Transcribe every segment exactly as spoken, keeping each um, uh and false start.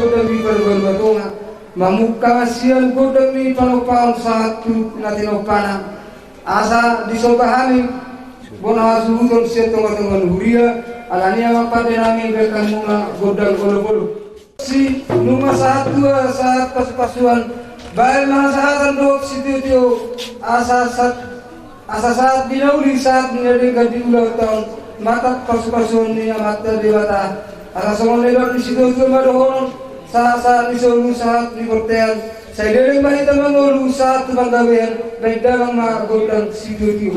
Gondang ni Purbalingga Tonga, mamungka ma sian gondang ni panompahon sahat tu na tinompana. Asa disoba hami bona hasuhuton sian tongatonga ni huria, alani i amang pande nami, bahen hamu ma gondang olopolop. Si nunga sahat tua, sahat pasupasuan, bahen ma hasahatan dohot sitiotio, asa sahat, asa sahat di na uli, sahat di na denggan di ulaonta on, marhite pasupasuon ni Amanta Debata. Asa songon na ibaen ni situatua ma dohonon, sahat-sahat ni solu, sahat ni bontean. Sai leleng ma hita mangolu, sahat tu panggabean, bahen damang ma gondang sitiotio.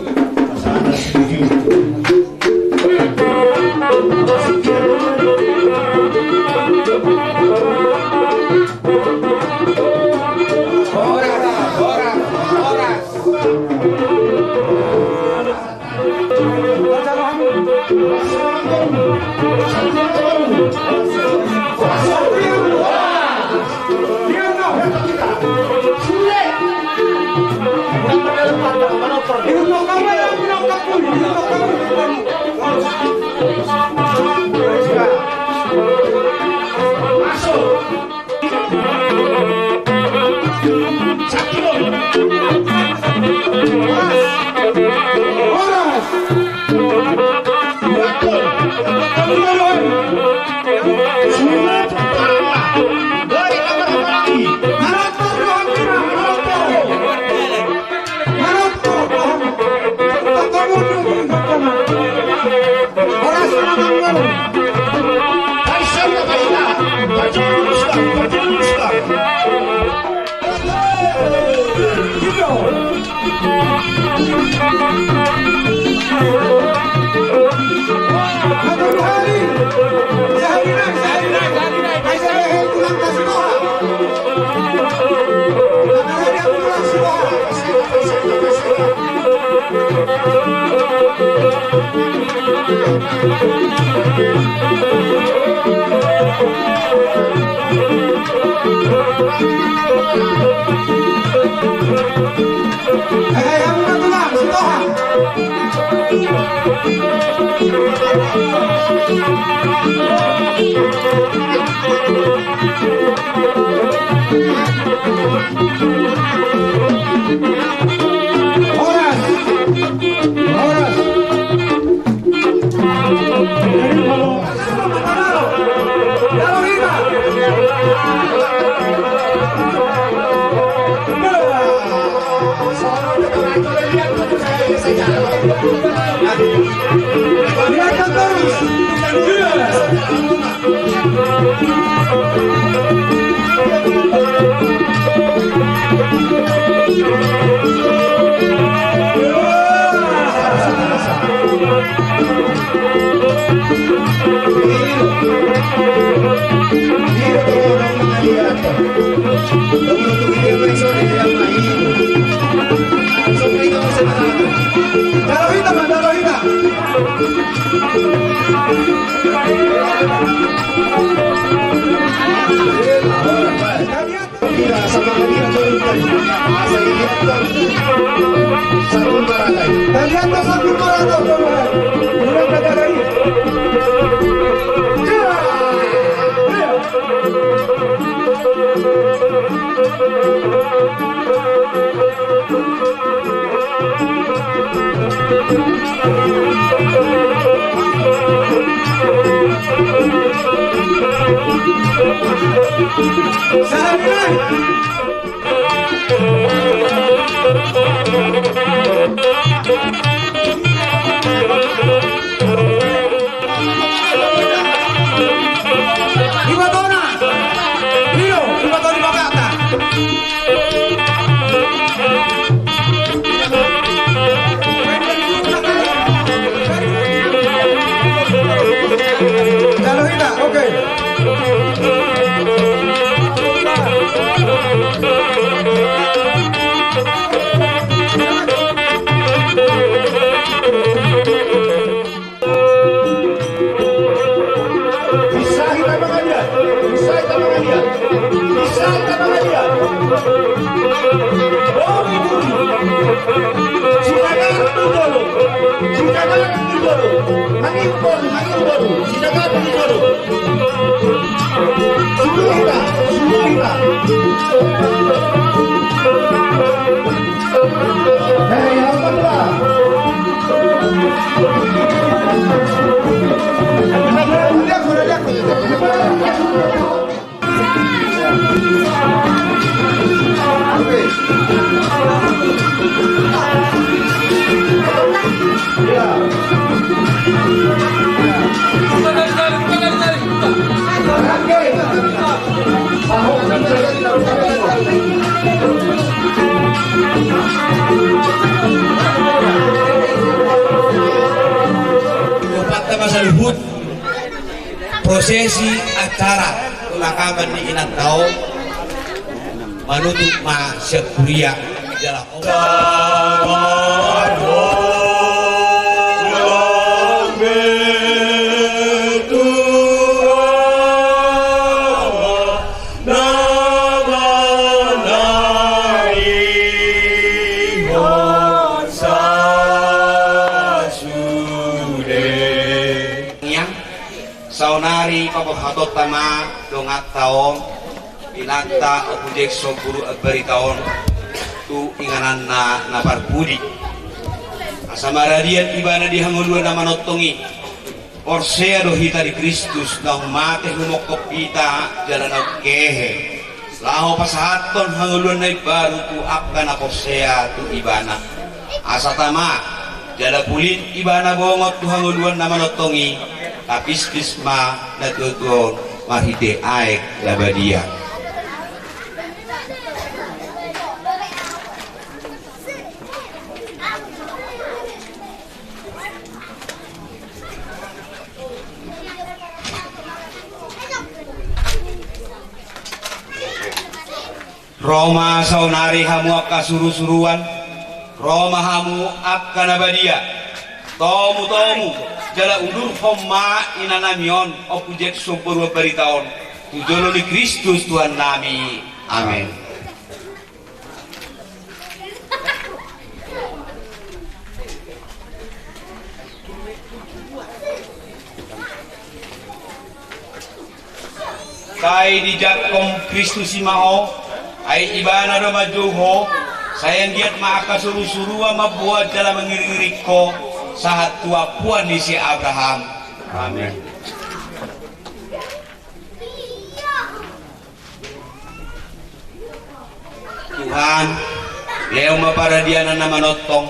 Ibatona. Rio, ibatona, ibatona. Jalo hita, oke. Bisa hita mangaliat, bisa hita mangaliat, bisa hita mangaliat. Boi duri. Sitagar tu jolo, sitagar tu jolo. Mangihup boru, mangihup boru. Sitagar tu jolo. Sulu hita. Prosesi acara pemakaman ni inanta on manutup ma sian huria jala Saonari paborhatonta ma donganta on, inanta Ompu Jackson boru Ambarita on, tu ingananna na parpudi. Asa maradian ibana di hangoluan na manongtong i. Porsea do hita di Kristus, naung mate humongkop hita jala naung hehe. Laho pasahathon hangoluan na imbaru tu angka na porsea tu ibana. Asa tama jala pulin ibana bongot tu hangoluan na manongtong i, tapispis ma na tuatua on marhite aek na badia. Ro ma saonari hamu angka surusuruan, ro ma hamu angka na badia. Tomutomu jala udurhon ma inanami on, Ompu Jackson boru Ambarita on, tu jolo ni Kristus Tuhannami. Amen. Sai dijangkon Kristus i ma ho, ai ibana do manjou ho. Sai anggiat ma angka surusuruan mamboan jala mangiringiring ho sahat tu ampuan ni si Abraham. Amen. Tuhan, lehon ma paradianan na manongtong,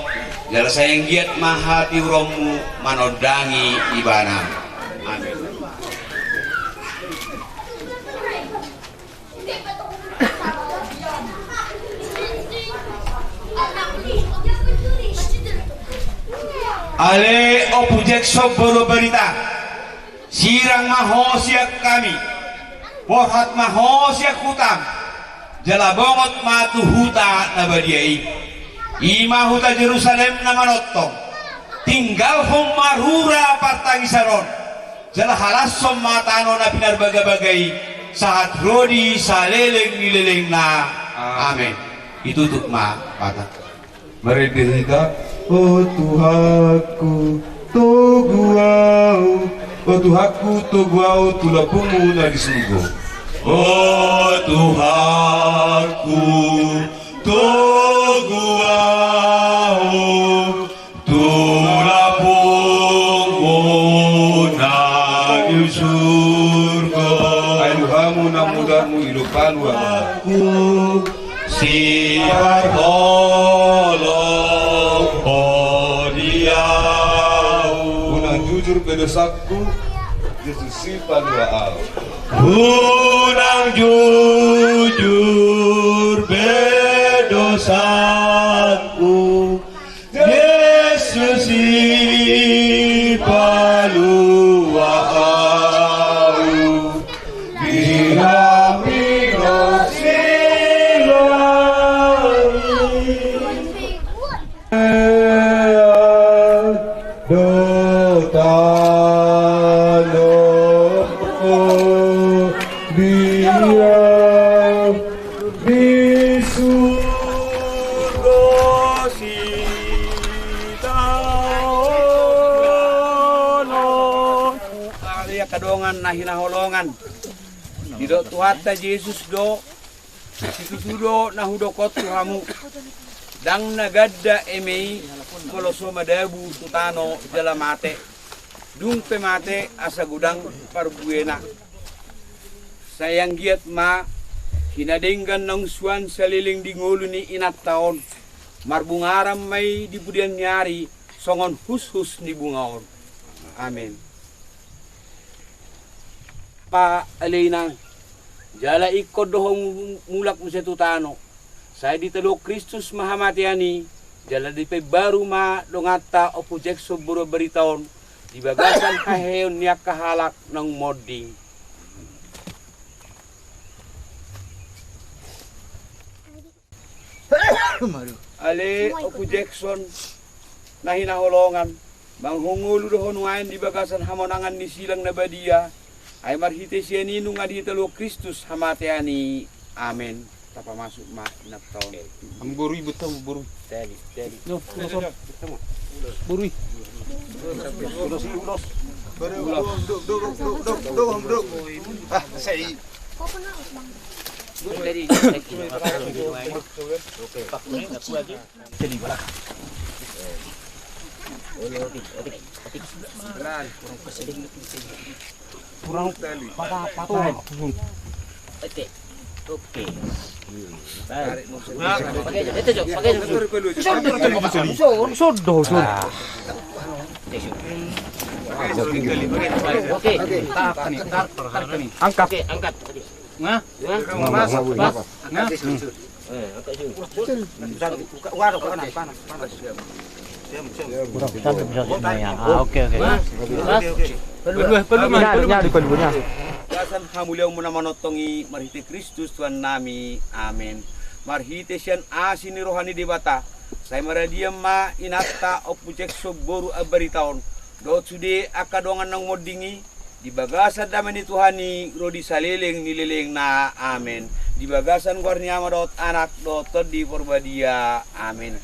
jala sai anggiat ma hatiuronmu manondangi ibana. Amen. Ale Ompu Jackson boru Ambarita. Sirang ma ho sian hami, borhat ma ho sian hutam, jala bongot ma tu huta na badia i. I ma huta Jerusalem na manongtong. Tinggalhon ma rura partangisan on, jala halashon ma tano na pinarbagabaga i, sahat ro di saleleng ni lelengna. Amen. Ditutup ma Batak. Marende hita. O Tuhanku, togu ahu. O Tuhanku, togu ahu tu lambungmu na di surgo. O Tuhanku, togu ahu tu lambungmu na di surgo. Ai tu hamu na mudarmu i do paluaon. Siparholong Ho di ahu. Unang jujur be dosaku, Jesus sipalua ahu. Unang jujur be dosaku, Jesus sipalua ahu. Di hamu do siloami. Do tano dia di surgo sitaonon. Ale angka dongan na hinaholongan, didok Tuhanta Jesus do, situtu do na hudok on tu hamu. Ndang na ganda eme i molo so madabu tu tano jala mate. Dung pe mate asa godang parbuena. Sai anggiat ma hinadenggan naung suan saleleng di ngolu ni inanta on, marbungaran ma i di pudian ni ari songon hushus ni bunga on. Amen. Pa ale inang, jala ingkon do ho mulak muse tu tano. Sai ditaluhon Kristus ma hamatean i, jala dipaimbaru ma donganta Ompu Jackson boru Ambarita on, di bagasan haheheon ni angka halak naung monding. Ale Ompu Jackson na hinaholongan, manghongolu do ho nuaeng di bagasan hamonangan ni silang na badia. Ai marhite sian i nunga dihataluhon Kristus hamatean i. Amen. Tapamasuk ma inanta on. Boru i, boru i. Teli, teli. Boru i. Ulos, ulos. Ulos. Ah, sai. Kurang patah, patah. Oke. Oke. Pakai, itu, Cok, pakai, Cok. Sodo, sodo. Oke. Angkat. Oke, angkat. Nah. Nah. Nah. Kurang satu bisa semuanya. Ah, oke, oke. Palu, palu, palu, palu. Bagasan hamuliaonmuna manongtong i marhite Kristus Tuhannami. Amen. Marhite sian asi ni roha ni Debata, sai maradian ma inanta Ompu Jackson boru Ambarita on dohot sude angka dongan naung monding i, di bagasan dame ni Tuhan i ro di saleleng ni lelengna. Amen. Di bagasan goar ni Ama dohot Anak dohot Tondi Porbadia. Amen.